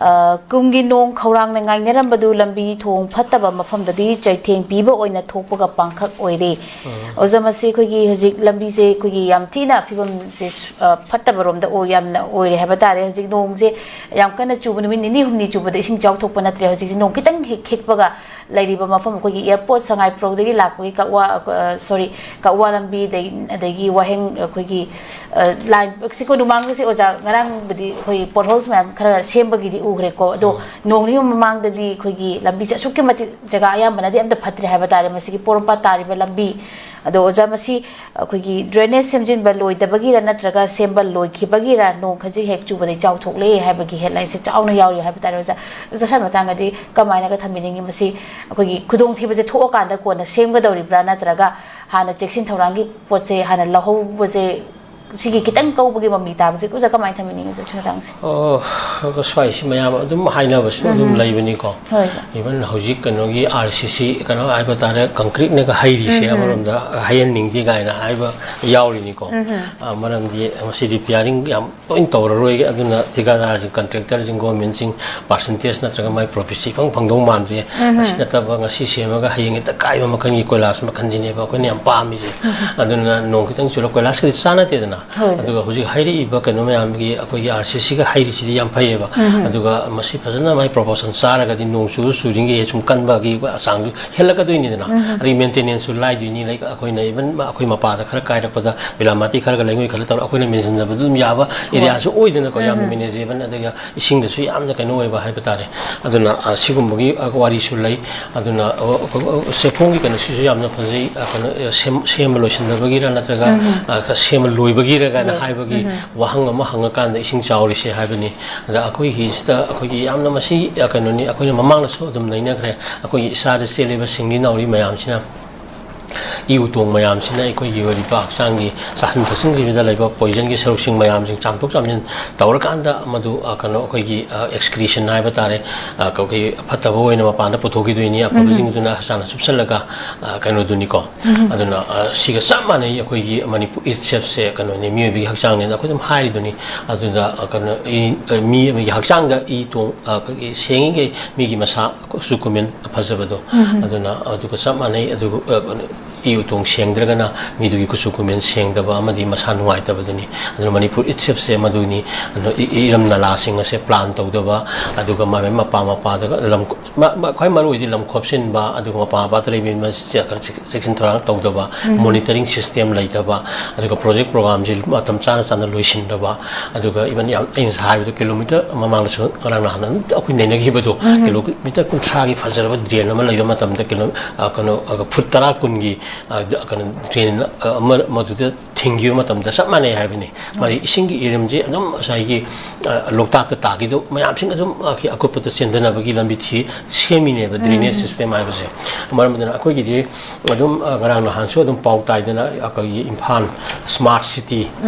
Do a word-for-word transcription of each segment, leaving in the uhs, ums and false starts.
ꯑ, ꯀꯨꯝꯒꯤ ꯅꯣꯡ ꯈꯧꯔꯥꯡꯅ ꯉꯥꯏꯅꯔꯝꯕꯗꯨ ꯂꯝꯕꯤ ꯊꯣꯡ ꯐꯠꯇꯕ ꯃꯐꯝꯗꯗꯤ ꯆꯩꯊꯦꯡ ꯄꯤꯕ ꯑꯣꯏꯅ ꯊꯣꯛꯄꯒ ꯄꯥꯡꯈꯛ ꯑꯣꯏꯔꯦ꯫ ꯑꯣꯖꯥ, ꯃꯁꯤ ꯑꯩꯈꯣꯏꯒꯤ ꯍꯧꯖꯤꯛ ꯂꯝꯕꯤꯁꯦ ꯑꯩꯈꯣꯏꯒꯤ ꯌꯥꯝ ꯊꯤꯅ ꯐꯤꯕꯝꯁꯦ ꯁꯨ-, ꯑ, ꯐꯠꯇꯕꯔꯣꯝꯗ ꯑꯣꯏ-, ꯌꯥꯝꯅ ꯑꯣꯏꯔꯦ ꯍꯥꯏꯕ ꯇꯥꯔꯦ꯫ ꯍꯧꯖꯤꯛ ꯅꯣꯡꯁꯦ ꯌꯥꯝ ꯀꯟꯅ ꯆꯨꯕ, ꯅꯨꯃꯤꯠ ꯅꯤꯅꯤ ꯍꯨꯝꯅꯤ ꯆꯨꯕꯗ ꯏꯁꯤꯡ ꯏꯆꯥꯎ ꯊꯣꯛꯄ ꯅꯠꯇ꯭ꯔꯦ꯫ ꯍꯧꯖꯤꯛꯁꯦ ꯅꯣꯡ ꯈꯤꯇꯪ ꯍꯦꯛ ꯈꯤꯛꯄꯒ ꯂꯩꯔꯤꯕ ꯃꯐꯝ ꯑꯩꯈꯣꯏꯒꯤ airport ꯁꯉꯥꯏꯄ꯭ꯔꯧꯗꯒꯤ ꯂꯥꯛꯄꯒꯤ ꯀꯛꯋꯥ, ꯑ, sorry, ꯀꯛꯋꯥ ꯂꯝꯕꯤ, ꯑꯗꯩ, ꯑꯗꯒꯤ ꯋꯥꯍꯦꯡ ꯑꯩꯈꯣꯏꯒꯤ, ꯑ, line ꯁꯤ ꯀꯣꯅꯨꯡꯃꯥꯡꯒꯁꯦ ꯑꯣꯖꯥ, ꯉꯔꯥꯡꯕꯨꯗꯤ ꯑꯩꯈꯣꯏ potholes ꯃꯌꯥꯝ ꯈꯔ ꯁꯦꯝꯕꯒꯤꯗꯤ ꯎꯈ꯭ꯔꯦꯀꯣ꯫ ꯑꯗꯣ ꯅꯣꯡ ꯅꯤꯅꯤ ꯃꯃꯥꯡꯗꯗꯤ ꯑꯩꯈꯣꯏꯒꯤ ꯂꯝꯕꯤꯁꯦ ꯑꯁꯨꯛꯀꯤ ꯃꯇꯤꯛ ꯖꯒꯥ ꯑꯌꯥꯝꯕꯅꯗꯤ ꯑꯝꯇ ꯐꯠꯇ꯭ꯔꯦ ꯍꯥꯏꯕ ꯇꯥꯔꯦ꯫ ꯃꯁꯤꯒꯤ ꯄꯣꯔꯣꯝꯄꯥꯠ ꯇꯥꯔꯤꯕ ꯂꯝꯕꯤ, ꯑꯗꯣ ꯑꯣꯖꯥ, ꯃꯁꯤ ꯑꯩꯈꯣꯏꯒꯤ drainage ꯁꯦꯝꯖꯤꯟꯕ ꯂꯣꯏꯗꯕꯒꯤꯔ ꯅꯠꯇ꯭ꯔꯒ ꯁꯦꯝꯕ ꯂꯣꯏꯈꯤꯕꯒꯤꯔ ꯅꯣꯡ ꯈꯖꯤꯛ ꯍꯦꯛ ꯆꯨꯕꯗ ꯏꯆꯥꯎ ꯊꯣꯛꯂꯦ ꯍꯥꯏꯕꯒꯤ headlineꯁꯦ ꯆꯥꯎꯅ ꯌꯥꯎꯔꯤ ꯍꯥꯏꯕ ꯇꯥꯔꯦ꯫ ꯑꯣꯖꯥ, ꯑꯣꯖꯥ, ꯁ꯭ꯋꯥꯏ ꯃꯇꯥꯡꯗꯗꯤ ꯀꯃꯥꯏꯅꯒ ꯊꯝꯕꯤꯅꯤꯡꯉꯤ? ꯃꯁꯤ ꯑꯩꯈꯣꯏꯒꯤ ꯈꯨꯗꯣꯡꯊꯤꯕꯁꯦ ꯊꯣꯛꯑꯀꯥꯟꯗ ꯀꯣꯟꯅ ꯁꯦꯝꯒꯗꯧꯔꯤꯕ꯭ꯔꯥ, ꯅꯠꯇ꯭ꯔꯒ ꯍꯥꯟꯅ ꯆꯦꯛꯁꯤꯟ ꯊꯧꯔꯥꯡꯒꯤ ꯄꯣꯠꯁꯦ ꯍꯥꯟꯅ ꯂꯧꯍꯧꯕꯁꯦ, ꯁꯤꯒꯤ ꯈꯤꯇꯪ ꯀꯧꯕꯒꯤ ꯃꯃꯤ ꯇꯥꯕꯁꯦ ꯑꯣꯖꯥ ꯀꯃꯥꯏꯅ ꯊꯝꯕꯤꯅꯤꯡꯉꯤ, ꯑꯣꯖꯥ, ꯁꯤ ꯃꯇꯥꯡꯁꯦ? ꯑꯣ, ꯁ꯭ꯋꯥꯏꯁꯤ ꯃꯌꯥꯝ ꯑꯗꯨꯝ ꯍꯥꯏꯅꯕꯁꯨ ꯑꯗꯨꯝ ꯎꯝ꯫ ꯂꯩꯕꯅꯤꯀꯣ꯫ ꯍꯣꯏ, ꯑꯣꯖꯥ꯫ Even ꯍꯧꯖꯤꯛ ꯀꯩꯅꯣꯒꯤ RCC ꯀꯩꯅꯣ ꯍꯥꯏꯕ ꯇꯥꯔꯦ, concreteꯅꯒ ꯍꯩꯔꯤꯁꯦ ꯎꯝ꯫ ꯑꯃꯔꯣꯝꯗ ꯍꯩꯍꯟꯅꯤꯡꯗꯦ ꯀꯥꯏꯅ ꯍꯥꯏꯕ ꯌꯥꯎꯔꯤꯅꯤꯀꯣ꯫ ꯎꯝ꯫ ꯑ, ꯃꯔꯝꯗꯤ ꯃꯁꯤ repairing ꯌꯥꯝ ꯇꯣꯏꯅ ꯇꯧꯔꯔꯣꯏꯒꯦ꯫ ꯑꯗꯨꯅ ꯊꯤꯀꯥꯗꯥꯔꯁꯤꯡ, contractorꯁꯤꯡ, governmentꯁꯤꯡ percentage ꯅꯠꯇ꯭ꯔꯒ ꯃꯥꯏ profitꯁꯤ ꯏꯐꯪ ꯐꯪꯗꯧ ꯃꯥꯟꯗꯦ꯫ ꯎꯝ꯫ ꯑꯁꯤ ꯅꯠꯇꯕ ꯉꯁꯤ ꯁꯦꯝꯃꯒ ꯍꯌꯦꯡ ꯍꯦꯛꯇ ꯀꯥꯏꯕ ꯃꯈꯜꯒꯤ ꯀꯣꯏꯂꯥꯁ ꯃꯈꯜꯁꯤꯅꯦꯕ ꯑꯩꯈꯣꯏꯅ ꯌꯥꯝ ꯄꯥꯝꯃꯤꯁꯦ꯫ ꯎꯝ꯫ ꯑꯗꯨꯅ ꯅꯣꯡ ꯈꯤꯇꯪ ꯆꯨꯔ ꯀꯣꯏꯂꯥꯁꯀꯗꯤ ꯆꯥꯟꯅꯗꯦꯗꯅ꯫ ꯍꯣꯏ, ꯁꯥꯔ꯫ ꯑꯗꯨꯒ ꯍꯧꯖꯤꯛ ꯍꯩꯔꯛꯏꯕ ꯀꯩꯅꯣ ꯃꯌꯥꯝꯒꯤ ꯑꯩꯈꯣꯏꯒꯤ RCCꯒ ꯍꯩꯔꯤꯁꯤꯗꯤ ꯌꯥꯝ ꯐꯩꯌꯦꯕ꯫ ꯎꯝ꯫ ꯑꯗꯨꯒ ꯃꯁꯤ ꯐꯖꯅ ꯃꯥꯏ proportion ꯆꯥꯔꯒꯗꯤ ꯅꯣꯡ ꯆꯨꯔ ꯆꯨꯔꯤꯉꯩ ꯁꯨꯝ ꯀꯟꯕꯒꯤ ꯆꯥꯡꯗꯨ ꯍꯦꯜꯂꯛꯀꯗꯣꯏꯅꯤꯗꯅ꯫ ꯎꯝ꯫ ꯑꯗꯒꯤ maintenanceꯁꯨ ꯂꯥꯏꯗꯣꯏꯅꯤ꯫ Like ꯑꯩꯈꯣꯏꯅ even ꯑꯩꯈꯣꯏ ꯃꯄꯥꯗ ꯈꯔ ꯀꯥꯏꯔꯛꯄꯗ ꯕꯤꯂꯥꯃꯥꯇꯤ ꯈꯔꯒ ꯂꯩꯉꯣꯏ ꯈꯔ ꯇꯧꯔꯒ ꯑꯩꯈꯣꯏꯅ ꯃꯦꯟꯁꯤꯟꯖꯕꯗꯨ ꯑꯗꯨꯝ ꯌꯥꯕ ꯍꯣꯏ꯫ Areaꯁꯨ ꯑꯣꯏꯗꯅꯀꯣ, ꯌꯥꯝꯅ ꯎꯝ꯫ Manageable, ꯑꯗꯨꯒ ꯏꯁꯤꯡꯗꯁꯨ ꯌꯥꯝꯅ ꯀꯩꯅꯣ ꯑꯣꯏꯕ ꯍꯥꯏꯕ ꯇꯥꯔꯦ꯫ ꯑꯗꯨꯅ, ꯑ, ꯁꯤꯒꯨꯝꯕꯒꯤ, ꯑ, ꯋꯥꯔꯤꯁꯨ ꯂꯩ꯫ ꯑꯗꯨꯅ, ꯑ, ꯑ, ꯑ, ꯆꯦꯐꯣꯡꯒꯤ ꯀꯩꯅꯣꯁꯤꯁꯨ ꯌꯥꯝꯅ ꯐꯖꯩ꯫ ꯑ, ꯀꯩꯅꯣ, ꯑ, ꯁꯦꯝ-, ꯁꯦꯝꯕ ꯂꯣꯏꯁꯤꯟꯗꯕꯒꯤꯔ ꯅꯠꯇ꯭ꯔꯒ, ꯎꯝ꯫ ꯑ, ꯁꯦꯝꯕ ꯂꯣꯏꯕꯒꯤꯔ ꯀꯥꯏꯅ Yes. ꯍꯥꯏꯕꯒꯤ ꯎꯝ꯫ ꯋꯥꯍꯪ ꯑꯃ ꯍꯪꯉꯀꯥꯟꯗ ꯏꯁꯤꯡ ꯆꯥꯎꯔꯤꯁꯦ ꯍꯥꯏꯕꯅꯤ꯫ ꯑꯗ ꯑꯩꯈꯣꯏꯒꯤꯁꯤꯗ ꯑꯩꯈꯣꯏꯒꯤ ꯌꯥꯝꯅ ꯃꯁꯤ, ꯑ, ꯀꯩꯅꯣꯅꯤ, ꯑꯩꯈꯣꯏꯅ ꯃꯃꯥꯡꯗꯁꯨ ꯑꯗꯨꯝ ꯅꯩꯅꯈ꯭ꯔꯦ꯫ ꯑꯩꯈꯣꯏꯒꯤ ꯏꯁꯥꯗ ꯆꯦꯜꯂꯤꯕ ꯁꯤꯡꯂꯤ ꯅꯥꯎꯔꯤ ꯃꯌꯥꯝꯁꯤꯅ ꯏ ꯎꯇꯣꯡ ꯃꯌꯥꯝꯁꯤꯅ ꯑꯩꯈꯣꯏꯒꯤ ꯑꯣꯏꯔꯤꯕ ꯍꯛꯆꯥꯡꯒꯤ ꯆꯥꯁꯤꯟ ꯊꯛꯆꯤꯟꯈꯤꯕꯗ ꯂꯩꯕ ꯄꯣꯏꯖꯟꯒꯤ ꯁꯔꯨꯛꯁꯤꯡ ꯃꯌꯥꯝꯁꯤꯡ ꯆꯥꯝꯊꯣꯛ ꯆꯥꯝꯁꯤꯟ ꯇꯧꯔꯀꯥꯟꯗ ꯃꯗꯨ, ꯑ, ꯀꯩꯅꯣ, ꯑꯩꯈꯣꯏꯒꯤ, ꯑ, excretion ꯍꯥꯏꯕ ꯇꯥꯔꯦ, ꯑ, ꯑꯩꯈꯣꯏꯒꯤ ꯐꯠꯇꯕ ꯑꯣꯏꯅ ꯃꯄꯥꯟꯗ ꯄꯨꯊꯣꯛꯈꯤꯗꯣꯏꯅꯤ, ꯑꯐꯕꯁꯤꯡꯗꯨꯅ ꯍꯛꯆꯥꯡꯗ ꯆꯨꯞꯁꯜꯂꯒ, ꯑ, ꯀꯩꯅꯣꯗꯨꯅꯤꯀꯣ꯫ ꯑꯗꯨꯅ, ꯑ, ꯁꯤꯒ ꯆꯞ ꯃꯥꯟꯅꯩ꯫ ꯑꯩꯈꯣꯏꯒꯤ ꯃꯅꯤꯄꯨꯔ itselfꯁꯦ ꯀꯩꯅꯣꯅꯤ, ꯃꯤꯑꯣꯏꯕꯒꯤ ꯍꯛꯆꯥꯡꯅꯦꯅ ꯑꯩꯈꯣꯏ ꯑꯗꯨꯝ ꯍꯥꯏꯔꯤꯗꯨꯅꯤ꯫ ꯑꯗꯨꯅ, ꯑ, ꯀꯩꯅꯣ, ꯏ-, ꯑ, ꯃꯤ ꯑꯃꯒꯤ ꯍꯛꯆꯥꯡꯗ ꯏ ꯇꯣꯡ-, ꯑ, ꯑꯩꯈꯣꯏꯒꯤ ꯁꯦꯡꯉꯤꯈꯩ ꯃꯤꯒꯤ ꯃꯁꯥ ꯀꯨꯆꯨ ꯀꯨꯃꯦꯟ ꯐꯖꯕꯗꯣ꯫ ꯑꯗꯨꯅ ꯑꯗꯨꯒ ꯆꯞ ꯃꯥꯟꯅꯩ꯫ ꯑꯗꯨꯒ, ꯑ, ꯀꯩꯅꯣ, ꯏ ꯎꯇꯣꯡ ꯁꯦꯡꯗ꯭ꯔꯒꯅ ꯃꯤꯗꯨꯒꯤ ꯀꯨꯆꯨ ꯀꯨꯃꯦꯟ ꯁꯦꯡꯗꯕ ꯑꯃꯗꯤ ꯃꯁꯥ ꯅꯨꯡꯉꯥꯏꯇꯕꯗꯨꯅꯤ꯫ ꯑꯗꯨꯅ ꯃꯅꯤꯄꯨꯔ itselfꯁꯦ ꯃꯗꯨꯅꯤ꯫ ꯑꯗꯨꯅ ꯏ-, ꯏꯔꯝ ꯅꯂꯥꯁꯤꯡ ꯑꯁꯦ plan ꯇꯧꯗꯕ, ꯑꯗꯨꯒ ꯃꯥꯏ ꯃꯄꯥ ꯃꯄꯥꯗꯒ ꯂꯝ, ꯃ-, ꯃ-, ꯈ꯭ꯋꯥꯏ ꯃꯔꯨ ꯑꯣꯏꯗꯤ ꯂꯝ ꯈꯣꯞꯆꯤꯟꯕ, ꯑꯗꯨꯒ ꯃꯄꯥ ꯃꯄꯥꯗ ꯂꯩꯕ ꯃꯤ ꯆꯦꯛ-, ꯆꯦꯛ-, ꯆꯦꯛꯁꯤꯟ ꯊꯧꯔꯥꯡ ꯇꯧꯗꯕ, monitoring system ꯂꯩꯇꯕ, ꯑꯗꯨꯒ project programꯁꯦ ꯃꯇꯝ ꯆꯥꯅ ꯆꯥꯅ ꯂꯣꯏꯁꯤꯟꯗꯕ, ꯑꯗꯨꯒ even ꯌꯥꯝ, ꯑꯩꯅ ꯉꯁꯥꯏ ꯍꯥꯏꯕꯗꯣ, ꯀꯤꯂꯣꯃꯤꯇꯔ ꯃꯃꯥꯡꯗꯁꯨ ꯉꯔꯥꯡ ꯅꯍꯥꯟ ꯑꯗꯨꯝ ꯑꯩꯈꯣꯏ ꯅꯩꯅꯈꯤꯕꯗꯣ, ꯀꯤꯂꯣꯃꯤꯇꯔ ꯀꯨꯟꯊ꯭ꯔꯥꯒꯤ ꯐꯖꯔꯕ drain ꯑꯃ ꯂꯩꯕ ꯃꯇꯝꯗ ꯀꯤꯂꯣ-, ꯑ, ꯀꯩꯅꯣ, ꯑ, ꯐꯨꯠ ꯇꯔꯥ ꯀꯨꯟꯒꯤ, ꯑ, ꯀꯩꯅꯣ, drain, ꯑ, ꯑꯃ ꯃꯗꯨꯗ ꯊꯤꯡꯈꯤꯕ ꯃꯇꯝꯗ ꯆꯞ ꯃꯥꯟꯅꯩ ꯍꯥꯏꯕꯅꯤ꯫ ꯃꯥꯒꯤ ꯏꯁꯤꯡꯒꯤ ꯏꯔꯝꯁꯦ ꯑꯗꯨꯝ ꯉꯁꯥꯏꯒꯤ, ꯑ, ꯂꯣꯛꯇꯥꯛꯇ ꯇꯥꯈꯤꯗꯧ ꯃꯌꯥꯝꯁꯤꯅ ꯑꯗꯨꯝ, ꯑ, ꯑꯀꯨꯠꯄꯗ ꯆꯦꯟꯗꯅꯕꯒꯤ ꯂꯝꯕꯤ ꯊꯤ ꯁꯦꯝꯃꯤꯅꯦꯕ drainage system ꯍꯥꯏꯕꯁꯦ꯫ ꯃꯔꯝ ꯑꯗꯨꯅ ꯑꯩꯈꯣꯏꯒꯤꯗꯤ ꯑꯗꯨꯝ, ꯑ, ꯉꯔꯥꯡ ꯅꯍꯥꯟꯁꯨ ꯑꯗꯨꯝ ꯄꯥꯎ ꯇꯥꯏꯗꯅ ꯑꯩꯈꯣꯏꯒꯤ ꯏꯝꯐꯥꯜ smart city,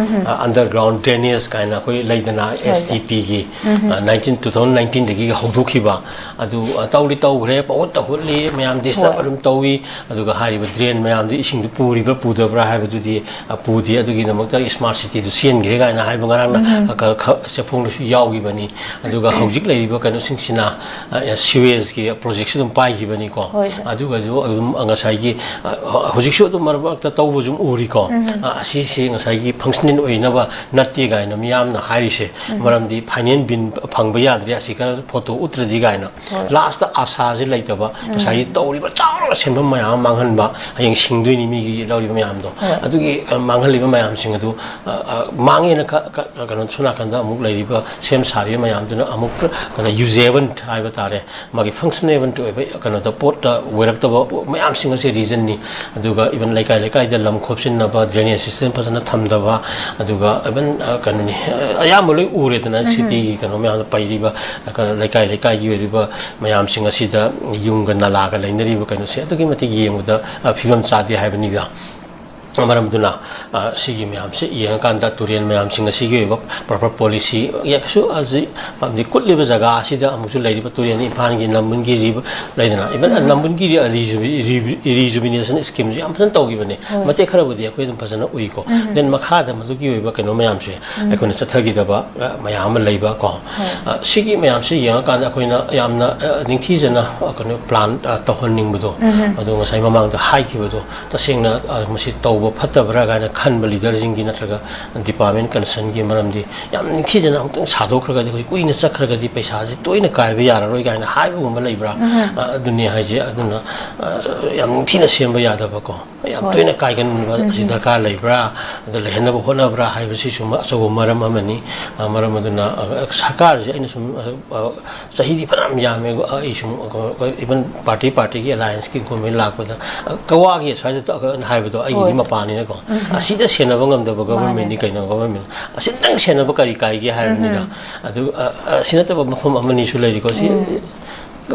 ꯑ, underground drainage ꯀꯥꯏꯅ ꯑꯩꯈꯣꯏ ꯂꯩꯗꯅ, ꯍꯣꯏ꯫ STPꯒꯤ, ꯑ, nineteen, two thousand nineteenꯗꯒꯤ ꯍꯧꯗꯣꯛꯈꯤꯕ꯫ ꯑꯗꯨ, ꯑ, ꯇꯧꯗꯤ ꯇꯧꯈ꯭ꯔꯦ, ꯄꯪꯍꯨꯠꯇ ꯍꯨꯠꯂꯤ, ꯃꯌꯥꯝ disturb ꯍꯣꯏ꯫ ꯑꯗꯨꯝ ꯇꯧꯏ꯫ ꯑꯗꯨꯒ ꯍꯥꯏꯔꯤꯕ drain ꯃꯌꯥꯝꯗꯨ ꯏꯁꯤꯡꯗꯨ ꯄꯨꯔꯤꯕ꯭ꯔꯥ ꯄꯨꯗꯕ꯭ꯔꯥ ꯍꯥꯏꯕꯗꯨꯗꯤ, ꯑ, ꯄꯨꯗꯦ꯫ ꯑꯗꯨꯒꯤꯗꯃꯛꯇ smart cityꯗꯨ ꯆꯦꯟꯈ꯭ꯔꯦ ꯀꯥꯏꯅ ꯍꯥꯏꯕ ꯉꯔꯥꯡꯅ, ꯑ, ꯈ-, ꯈ-, ꯆꯦꯐꯣꯡꯗꯁꯨ ꯌꯥꯎꯈꯤꯕꯅꯤ꯫ ꯑꯗꯨꯒ ꯍꯧꯖꯤꯛ ꯂꯩꯔꯤꯕ ꯀꯩꯅꯣꯁꯤꯡꯁꯤꯅ, ꯑ, sewageꯀꯤ projectꯁꯨ ꯑꯗꯨꯝ ꯄꯥꯏꯈꯤꯕꯅꯤꯀꯣ꯫ ꯍꯣꯏ, ꯍꯣꯏ꯫ ꯑꯗꯨꯒꯁꯨ ꯑꯗꯨꯝ ꯉꯁꯥꯏꯒꯤ, ꯑ, ꯍꯧꯖꯤꯛꯁꯨ ꯑꯗꯨꯝ ꯃꯔꯛ ꯃꯔꯛꯇ ꯇꯧꯕꯁꯨ ꯑꯗꯨꯝ ꯎꯔꯤꯀꯣ꯫ ꯑ, ꯑꯁꯤꯁꯤ ꯉꯁꯥꯏꯒꯤ functional ꯑꯣꯏꯅꯕ ꯅꯠꯇꯦ ꯀꯥꯏꯅ ꯃꯤꯌꯥꯝꯅ ꯍꯥꯏꯔꯤꯁꯦ꯫ ꯃꯔꯝꯗꯤ final bill ꯐꯪꯕ ꯌꯥꯗ꯭ꯔꯦ, ꯑꯁꯤ ꯈꯔ ꯐꯣꯇꯣ ꯎꯠꯇ꯭ꯔꯗꯤ ꯀꯥꯏꯅ꯫ ꯍꯣꯏ꯫ Lastꯇ ꯑꯥꯁꯥꯁꯦ ꯂꯩꯇꯕ, ꯉꯁꯥꯏꯒꯤ ꯇꯧꯔꯤꯕ ꯆꯥꯎꯅ ꯁꯦꯟꯐꯝ ꯃꯌꯥꯝ ꯑꯃ ꯃꯥꯡꯍꯟꯕ, ꯍꯌꯦꯡ ꯁꯤꯡꯗꯣꯏꯅꯤ ꯃꯤꯒꯤ ꯂꯧꯔꯤꯕ ꯃꯌꯥꯝꯗꯣ꯫ ꯍꯣꯏ꯫ ꯑꯗꯨꯒꯤ, ꯑ, ꯃꯥꯡꯍꯟ ꯂꯩꯕ ꯃꯌꯥꯝꯁꯤꯡ ꯑꯗꯨ, ꯑ, ꯑ, ꯃꯥꯡꯉꯦꯅ ꯈ-, ꯈ-, ꯀꯩꯅꯣ, ꯁꯣꯝ ꯅꯥꯀꯟꯗ ꯑꯃꯨꯛ ꯂꯩꯔꯤꯕ ꯁꯦꯝ ꯁꯥꯔꯤꯕ ꯃꯌꯥꯝꯗꯨꯅ ꯑꯃꯨꯛ ꯀꯩꯅꯣ, ꯌꯨꯖꯦꯕꯟ ꯍꯥꯏꯕ ꯇꯥꯔꯦ, ꯃꯥꯒꯤ ꯐꯪꯁꯅꯦꯕꯜ ꯑꯣꯏꯕ ꯀꯩꯅꯣꯗ, ꯄꯣꯠꯇ ꯑꯣꯏꯔꯛꯇꯕ ꯃꯌꯥꯝꯁꯤꯡ ꯑꯁꯦ ꯔꯤꯖꯟꯅꯤ꯫ ꯑꯗꯨꯒ ꯏꯚꯟ ꯂꯩꯀꯥꯏ ꯂꯩꯀꯥꯏꯗ ꯂꯝ ꯈꯣꯞꯆꯤꯟꯅꯕ, ꯗ꯭ꯔꯦꯅꯦꯖ ꯁꯤꯁꯇꯦꯝ ꯐꯖꯅ ꯊꯝꯗꯕ, ꯑꯗꯨꯒ ꯏꯚꯟ, ꯑ, ꯀꯩꯅꯣꯅꯤ, ꯑ, ꯑꯌꯥꯝꯕ ꯂꯣꯏ ꯎꯔꯦꯗꯅ, ꯁꯤꯇꯤꯒꯤ ꯀꯩꯅꯣ ꯃꯌꯥꯝꯗ ꯄꯩꯔꯤꯕ, ꯑ, ꯀꯩꯅꯣ, ꯂꯩꯀꯥꯏ ꯂꯩꯀꯥꯏꯒꯤ ꯑꯣꯏꯔꯤꯕ ꯃꯌꯥꯝꯁꯤꯡ ꯑꯁꯤꯗ ꯌꯨꯝꯒ ꯅꯂꯥꯒ ꯂꯩꯅꯔꯤꯕ ꯀꯩꯅꯣꯁꯦ ꯑꯗꯨꯛꯀꯤ ꯃꯇꯤꯛ ꯌꯦꯡꯕꯗ, ꯑ, ꯐꯤꯕꯝ ꯆꯥꯗꯦ ꯍꯥꯏꯕꯅꯤꯗ꯫ ꯃꯔꯝ ꯑꯗꯨꯅ, ꯑ, ꯁꯤꯒꯤ ꯃꯌꯥꯝꯁꯦ ꯌꯦꯡꯉꯀꯥꯟꯗ ꯇꯨꯔꯦꯜ ꯃꯌꯥꯝꯁꯤꯡ ꯑꯁꯤꯒꯤ ꯑꯣꯏꯕ ꯄ꯭ꯔꯣꯄꯔ ꯄꯣꯂꯤꯁꯤ ꯀꯩꯁꯨ ꯍꯧꯖꯤꯛ, ꯍꯥꯏꯕꯗꯤ ꯀꯨꯠꯂꯤꯕ ꯖꯒꯥ ꯑꯁꯤꯗ ꯑꯃꯨꯛꯁꯨ ꯂꯩꯔꯤꯕ ꯇꯨꯔꯦꯜ, ꯏꯝꯐꯥꯜꯒꯤ ꯅꯝꯕꯨꯜꯒꯤ ꯔꯤꯕ-, ꯂꯩꯗꯅ, ꯏꯚꯟ ꯅꯝꯕꯨꯜꯒꯤ ꯔꯤ-, ꯔꯤꯖꯨꯕꯤ-, ꯔꯤ-, ꯔꯤꯖꯨꯕꯤꯅꯦꯁꯟ ꯁ꯭ꯀꯤꯝꯁꯨ ꯌꯥꯝ ꯐꯖꯅ ꯇꯧꯈꯤꯕꯅꯦ꯫ ꯃꯇꯦꯛ ꯈꯔꯕꯨꯗꯤ ꯑꯩꯈꯣꯏ ꯑꯗꯨꯝ ꯐꯖꯅ ꯎꯏꯀꯣ꯫ ꯗꯦꯟ ꯃꯈꯥꯗ ꯃꯗꯨꯒꯤ ꯑꯣꯏꯕ ꯀꯩꯅꯣ ꯃꯌꯥꯝꯁꯦ ꯑꯩꯈꯣꯏꯅ ꯆꯠꯊꯈꯤꯗꯕ, ꯑ, ꯃꯌꯥꯝ ꯑꯃ ꯂꯩꯕ ꯀꯣ꯫ ꯑ, ꯁꯤꯒꯤ ꯃꯌꯥꯝꯁꯦ ꯌꯦꯡꯉꯀꯥꯟꯗ ꯑꯩꯈꯣꯏꯅ ꯌꯥꯝꯅ, ꯑ, ꯅꯤꯡꯊꯤꯖꯅ, ꯑ, ꯀꯩꯅꯣ, ꯄ꯭ꯂꯥꯟ, ꯑ, ꯇꯧꯍꯟꯅꯤꯡꯕꯗꯣ, ꯑꯗꯣ ꯉꯁꯥꯏ ꯃꯃꯥꯡꯗ ꯍꯥꯏꯈꯤꯕꯗꯣ, ꯇꯁꯦꯡꯅ, ꯑ, ꯃꯁꯤ ꯇꯧꯕ ꯐꯠꯇꯕ꯭ꯔꯥ ꯀꯥꯏꯅ ꯈꯟꯕ ꯂꯤꯗꯔꯁꯤꯡꯒꯤ ꯅꯠꯇ꯭ꯔꯒ ꯗꯤꯄꯥꯔꯠꯃꯦꯟ ꯀꯟꯁꯔꯟꯒꯤ ꯃꯔꯝꯗꯤ ꯌꯥꯝ ꯅꯤꯡꯊꯤꯖꯅ ꯑꯃꯨꯛꯇꯪ ꯁꯥꯗꯣꯛꯈ꯭ꯔꯒꯗꯤ, ꯑꯩꯈꯣꯏ ꯀꯨꯏꯅ ꯆꯠꯈ꯭ꯔꯒꯗꯤ ꯄꯩꯁꯥꯁꯦ ꯇꯣꯏꯅ ꯀꯥꯏꯕ ꯌꯥꯔꯔꯣꯏ ꯀꯥꯏꯅ ꯍꯥꯏꯕꯒꯨꯝꯕ ꯂꯩꯕ꯭ꯔꯥ? ꯑ, ꯑꯗꯨꯅꯤ ꯍꯥꯏꯁꯦ꯫ ꯑꯗꯨꯅ, ꯑ, ꯌꯥꯝ ꯅꯤꯡꯊꯤꯅ ꯁꯦꯝꯕ ꯌꯥꯗꯕꯀꯣ, ꯌꯥꯝ ꯇꯣꯏꯅ ꯀꯥꯏꯒꯟꯕ ꯑꯁꯤ ꯗꯔꯀꯥꯔ ꯂꯩꯕ꯭ꯔꯥ, ꯑꯗ ꯂꯩꯍꯟꯅꯕ ꯍꯣꯠꯅꯕ꯭ꯔꯥ ꯍꯥꯏꯕꯁꯤꯁꯨ ꯑꯆꯧꯕ ꯃꯔꯝ ꯑꯃꯅꯤ꯫ ꯑ, ꯃꯔꯝ ꯑꯗꯨꯅ, ꯑ, ꯁꯔꯀꯥꯔꯁꯦ ꯑꯩꯅ ꯁꯨꯝ, ꯑ, ꯑ, ꯆꯍꯤꯗꯤ ꯐꯅꯌꯥꯝ ꯌꯥꯝꯃꯦ꯫ ꯑꯩ ꯁꯨꯝ, ꯑ, ꯏꯚꯟ ꯄꯥꯔꯇꯤ, ꯄꯥꯔꯇꯤꯒꯤ ꯑꯂꯥꯏꯟꯁꯀꯤ ꯒꯣꯔꯃꯦꯟ ꯂꯥꯛꯄꯗ, ꯑ, ꯀꯋꯥꯒꯤ ꯁ꯭ꯋꯥꯏꯗ ꯇ-, ꯑ, ꯍꯥꯏꯕꯗꯣ ꯑꯩꯒꯤꯗꯤ ꯃꯄꯥꯅꯤꯅꯀꯣ, ꯑꯁꯤꯗ ꯁꯦꯟꯅꯕ ꯉꯝꯗꯕ ꯒꯣꯔꯃꯦꯟꯅꯤ ꯀꯩꯅꯣ, ꯒꯣꯔꯃꯦꯟ ꯑꯁꯤꯇꯪ ꯁꯦꯟꯅꯕ ꯀꯔꯤ ꯀꯥꯏꯒꯦ ꯍꯥꯏꯕꯅꯤꯗ꯫ ꯑꯗꯨ, ꯑ, ꯑ, ꯑꯁꯤ ꯅꯠꯇꯕ ꯃꯐꯝ ꯑꯃꯅꯤꯁꯨ ꯂꯩꯔꯤꯀꯣ꯫ ꯁꯤ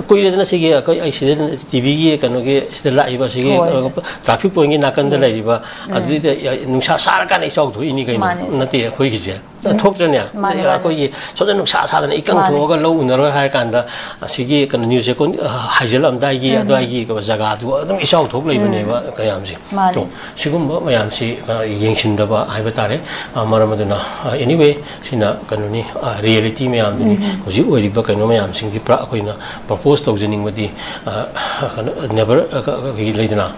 ꯀꯨꯏꯔꯦꯗꯅ ꯁꯤꯒꯤ ꯑꯩꯈꯣꯏ, ꯑꯩ ꯁꯤꯗ ꯇꯤ ꯚꯤꯒꯤ ꯀꯩꯅꯣꯒꯤ ꯁꯤꯗ ꯂꯥꯛꯏꯕ ꯑꯁꯤꯒꯤ, ꯍꯣꯏ꯫ ꯑ, ꯇ꯭ꯔꯥꯐꯤꯛ ꯄꯣꯏꯟꯒꯤ ꯅꯥꯀꯟꯗ ꯂꯩꯔꯤꯕ, ꯑꯗꯨꯗ ꯅꯨꯡꯁꯥ ꯁꯥꯔꯀꯥꯟꯗ ꯏꯆꯥꯎ ꯊꯣꯛꯏꯅꯤ ꯀꯩꯅꯣ꯫ ꯃꯥꯅꯦ꯫ ꯅꯠꯇꯦ ꯑꯩꯈꯣꯏꯒꯤꯁꯦ꯫ ꯊꯣꯛꯇ꯭ꯔꯅꯦ? ꯃꯥꯅꯦ, ꯃꯥꯅꯦ꯫ ꯑꯩꯈꯣꯏꯒꯤ ꯁꯣꯝꯗ ꯅꯨꯡꯁꯥ ꯁꯥꯗꯅ ꯏꯀꯪ ꯃꯥꯅꯦ꯫ ꯊꯣꯛꯑꯒ ꯂꯧ ꯎꯅꯔꯣꯏ ꯍꯥꯏꯔ ꯀꯥꯟꯗ, ꯑꯁꯤꯒꯤ ꯀꯩꯅꯣ, ꯅ꯭ꯌꯨꯁ ꯆꯦꯀꯣꯟ, ꯑ, ꯍꯥꯏꯖꯤꯜꯂꯝꯗꯥꯏꯒꯤ ꯑꯗꯨꯋꯥꯏꯒꯤ ꯖꯒꯥꯗꯨ ꯑꯗꯨꯝ ꯏꯆꯥꯎ ꯊꯣꯛ ꯂꯩꯕꯅꯦꯕ ꯃꯌꯥꯝꯁꯦ꯫ ꯃꯥꯅꯦ꯫ ꯑꯗꯣ ꯁꯤꯒꯨꯝꯕ ꯃꯌꯥꯝꯁꯤ, ꯑ, ꯌꯦꯡꯁꯤꯟꯗꯕ ꯍꯥꯏꯕ ꯇꯥꯔꯦ꯫ ꯑ, ꯃꯔꯝ ꯑꯗꯨꯅ, ꯑ, anyway, ꯁꯤꯅ ꯀꯩꯅꯣꯅꯤ, ꯑ, ꯔꯤꯌꯦꯂꯤꯇꯤ ꯃꯌꯥꯝꯗꯨꯅꯤ꯫ ꯍꯧꯖꯤꯛ ꯑꯣꯏꯔꯤꯕ ꯀꯩꯅꯣ ꯃꯌꯥꯝꯁꯤꯡꯁꯤ ꯄꯨꯔꯥ ꯑꯩꯈꯣꯏꯅ ꯄ꯭ꯔꯣꯄꯣꯁ ꯇꯧꯖꯅꯤꯡꯕꯗꯤ, ꯑ, ꯀꯩꯅꯣ, ꯅꯦꯕꯔ, ꯑ, ꯀ-, ꯀ-, ꯀꯩ ꯂꯩꯗꯅ,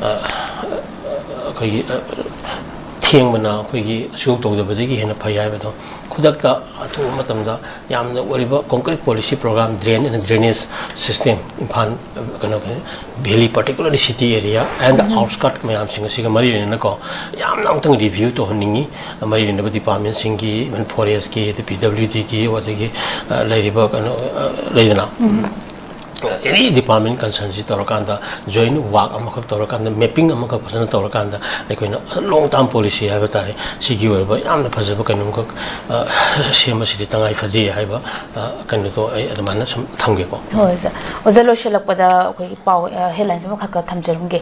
ꯑ, ꯑꯩꯈꯣꯏꯒꯤ, ꯑ, ꯊꯦꯡꯕꯅ ꯑꯩꯈꯣꯏꯒꯤ ꯑꯁꯨꯛ ꯇꯧꯗꯕꯗꯒꯤ ꯍꯦꯟꯅ ꯐꯩ ꯍꯥꯏꯕꯗꯣ ꯈꯨꯗꯛꯇ ꯑꯊꯨꯕ ꯃꯇꯝꯗ ꯌꯥꯝꯅ ꯑꯣꯏꯔꯤꯕ concrete policy program, drain and drainage system, Imphal ꯀꯩꯅꯣ valley, particularly city area and the outskirt ꯃꯌꯥꯝꯁꯤꯡ ꯑꯁꯤꯒ ꯃꯔꯤ ꯂꯩꯅꯅꯀꯣ ꯌꯥꯝꯅ ꯑꯃꯨꯛꯇꯪ review ꯇꯧꯍꯟꯅꯤꯡꯉꯤ꯫ ꯃꯔꯤ ꯂꯩꯅꯕ departmentꯁꯤꯡꯒꯤ, even forestꯀꯤ, ꯑꯗꯩ PWDꯒꯤ, ꯑꯗꯒꯤ ꯂꯩꯔꯤꯕ ꯀꯩꯅꯣ ꯂꯩꯗꯅ any department concernꯁꯤ ꯇꯧꯔꯀꯥꯟꯗ joint work ꯑꯃꯈꯛ ꯇꯧꯔꯀꯥꯟꯗ mapping ꯑꯃꯈꯛ ꯐꯖꯅ ꯇꯧꯔꯀꯥꯟꯗ ꯑꯩꯈꯣꯏꯅ long term policy ꯍꯥꯏꯕ ꯇꯥꯔꯦ, ꯁꯤꯒꯤ ꯑꯣꯏꯕ ꯌꯥꯝꯅ ꯐꯖꯕ ꯀꯩꯅꯣꯝꯈꯛ ꯁꯦꯝꯕꯁꯤꯗꯤ ꯇꯉꯥꯏ ꯐꯗꯦ ꯍꯥꯏꯕ ꯀꯩꯅꯣꯗꯣ ꯑꯩ ꯑꯗꯨꯃꯥꯏꯅ ꯁꯨꯝ ꯊꯝꯒꯦꯀꯣ꯫ ꯍꯣꯏ ꯑꯣꯖꯥ꯫ ꯑꯣꯖꯥ, ꯂꯣꯏꯁꯤꯜꯂꯛꯄꯗ ꯑꯩꯈꯣꯏꯒꯤ ꯄꯥꯎ headlines ꯑꯃꯈꯛꯀ ꯊꯝꯖꯔꯝꯒꯦ꯫